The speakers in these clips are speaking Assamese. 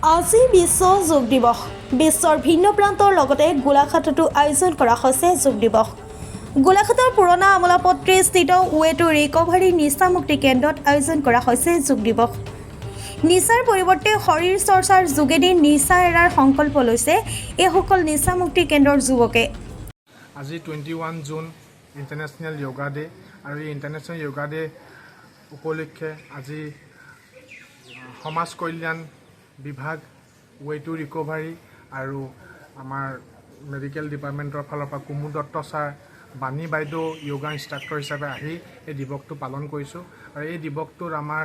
আজি বিশ্ব যোগ দিৱস। বিশ্বৰ ভিন্ন প্ৰান্তৰ লগতে গোলাঘাটতো আয়োজন কৰা হৈছে যোগ দিৱস। গোলাঘাটৰ পুৰণা আমোলাপট্টিস্থিত ৱে টু ৰিকভাৰী নিচামুক্তি কেন্দ্ৰত আয়োজন কৰা হৈছে যোগ দিৱস। নিচাৰ পৰিৱৰ্তে শৰীৰ চৰ্চাৰ যোগেদি নিচা এৰাৰ সংকল্প লৈছে এইসকল নিচামুক্তি কেন্দ্ৰৰ যুৱকে। আজি 21 June, International Yoga Day আৰু এই ইণ্টাৰনেশ্যনেল য়োগা ডে উপলক্ষে আজি সমাজ কল্যাণ বিভাগ, ৱে টু ৰিকভাৰী আৰু আমাৰ মেডিকেল ডিপাৰ্টমেণ্টৰ ফালৰ পৰা কুমুদ দত্ত ছাৰ, বাণী বাইদেউ য়োগা ইনষ্ট্ৰাক্টৰ হিচাপে আহি এই দিৱসটো পালন কৰিছোঁ। আৰু এই দিৱসটোত আমাৰ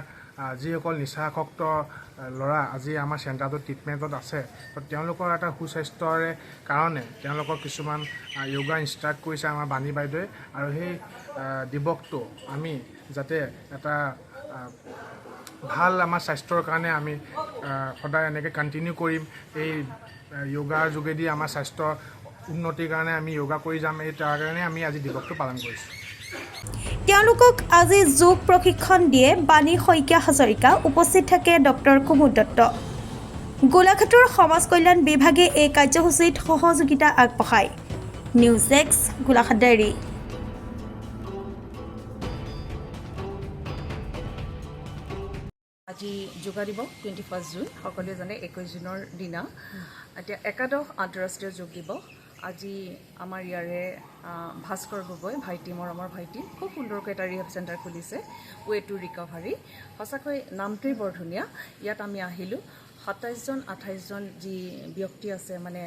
যিসকল নিচাসক্ত ল'ৰা আজি আমাৰ চেণ্টাৰটোত ট্ৰিটমেণ্টত আছে, তো তেওঁলোকৰ এটা সুস্বাস্থ্যৰে কাৰণে তেওঁলোকক কিছুমান য়োগা ইনষ্ট্ৰাক্ট কৰিছে আমাৰ বাণী বাইদেৱে। আৰু সেই দিৱসটো আমি যাতে এটা ভাল আমাৰ স্বাস্থ্যৰ কাৰণে আমি সদায় এনেকৈ কণ্টিনিউ কৰিম, এই য়োগাৰ যোগেদি আমাৰ স্বাস্থ্য উন্নতিৰ কাৰণে আমি য়োগা কৰি যাম, এই তাৰ কাৰণে আমি আজি দিৱসটো পালন কৰিছোঁ। তেওঁলোকক আজি যোগ প্ৰশিক্ষণ দিয়ে বাণী শইকীয়া হাজৰিকা, উপস্থিত থাকে ডক্টৰ কুমুদ দত্ত। গোলাঘাটৰ সমাজ কল্যাণ বিভাগে এই কাৰ্যসূচীত সহযোগিতা আগবঢ়ায়। News desk, Golaghat diary. আজি যোগা দিৱস, 21 জুন। সকলোৱে জানে 21 জুনৰ দিনা। এতিয়া একাদশ আন্তঃৰাষ্ট্ৰীয় যোগ দিৱস। আজি আমাৰ ইয়াৰে ভাস্কৰ গগৈ ভাইটি, মৰমৰ ভাইটি, খুব সুন্দৰকৈ এটা ৰিহেব চেণ্টাৰ খুলিছে, ৱে টু ৰিকভাৰী। সঁচাকৈ নামটোৱেই বৰ ধুনীয়া। ইয়াত আমি আহিলোঁ। 27জন, 28জন যি ব্যক্তি আছে, মানে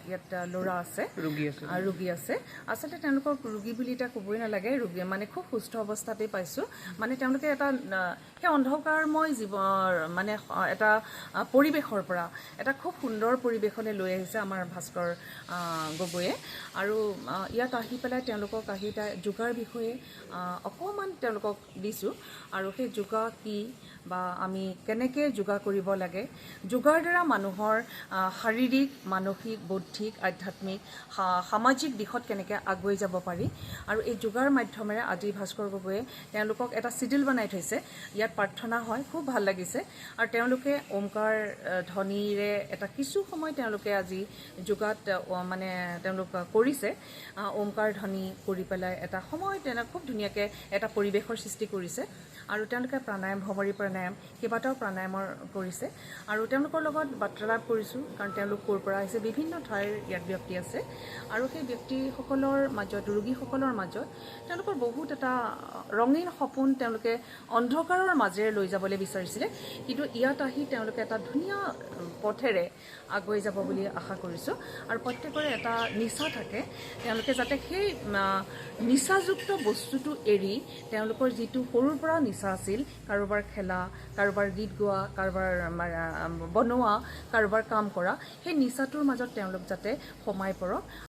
ইয়াত ল'ৰা আছে, ৰোগী আছে। ৰোগী আছে। আচলতে তেওঁলোকক ৰোগী বুলি এতিয়া ক'বই নালাগে। ৰোগী মানে খুব সুস্থ অৱস্থাতেই পাইছোঁ। মানে তেওঁলোকে এটা সেই অন্ধকাৰময় জীৱৰ মানে এটা পৰিৱেশৰ পৰা এটা খুব সুন্দৰ পৰিৱেশলৈ লৈ আহিছে আমাৰ ভাস্কৰ গগৈয়ে। আৰু ইয়াত আহি পেলাই তেওঁলোকক আহি তাই যোগাৰ বিষয়ে অকণমান তেওঁলোকক দিছোঁ। আৰু সেই যোগা কি বা আমি কেনেকৈ যোগা কৰিব লাগে, যোগাৰ দ্বাৰা মানুহৰ শাৰীৰিক, মানসিক, বৌদ্ধিক, আধ্যাত্মিক, সামাজিক দিশত কেনেকৈ আগুৱাই যাব পাৰি। আৰু এই যোগাৰ মাধ্যমেৰে আজি ভাস্কৰ গগৈয়ে তেওঁলোকক এটা চিডিউল বনাই থৈছে। ইয়াত প্ৰাৰ্থনা হয়, খুব ভাল লাগিছে। আৰু তেওঁলোকে ওমকাৰ ধ্বনিৰে এটা কিছু সময় তেওঁলোকে আজি যোগাত মানে তেওঁলোক কৰিছে। ওমকাৰ ধ্বনি কৰি পেলাই এটা সময় তেওঁলোক খুব ধুনীয়াকৈ এটা পৰিৱেশৰ সৃষ্টি কৰিছে। আৰু তেওঁলোকে প্ৰাণায়াম, ভ্ৰমৰী প্ৰাণায়াম, কেইবাটাও প্ৰাণায়ামৰ কৰিছে। আৰু তেওঁলোকৰ লগত বাৰ্তালাপ কৰিছোঁ, কাৰণ তেওঁলোক ক'ৰ পৰা আহিছে, বিভিন্ন ঠাইৰ ইয়াত ব্যক্তি আছে। আৰু সেই ব্যক্তিসকলৰ মাজত, ৰোগীসকলৰ মাজত তেওঁলোকৰ বহুত এটা ৰঙীন সপোন তেওঁলোকে অন্ধকাৰৰ মাজেৰে লৈ যাবলৈ বিচাৰিছিলে, কিন্তু ইয়াত আহি তেওঁলোকে এটা ধুনীয়া পথেৰে আগুৱাই যাব বুলি আশা কৰিছোঁ। আৰু প্ৰত্যেকৰে এটা নিচা থাকে, তেওঁলোকে যাতে সেই নিচাযুক্ত বস্তুটো এৰি তেওঁলোকৰ যিটো সৰুৰ পৰা নিচা আছিল, কাৰোবাৰ খেলা, কাৰোবাৰ গীত গোৱা, কাৰোবাৰ বনোৱা, কাৰোবাৰ কাম কৰা, সেই নিচাটোৰ মাজত তেওঁলোক যাতে সোমাই পৰক।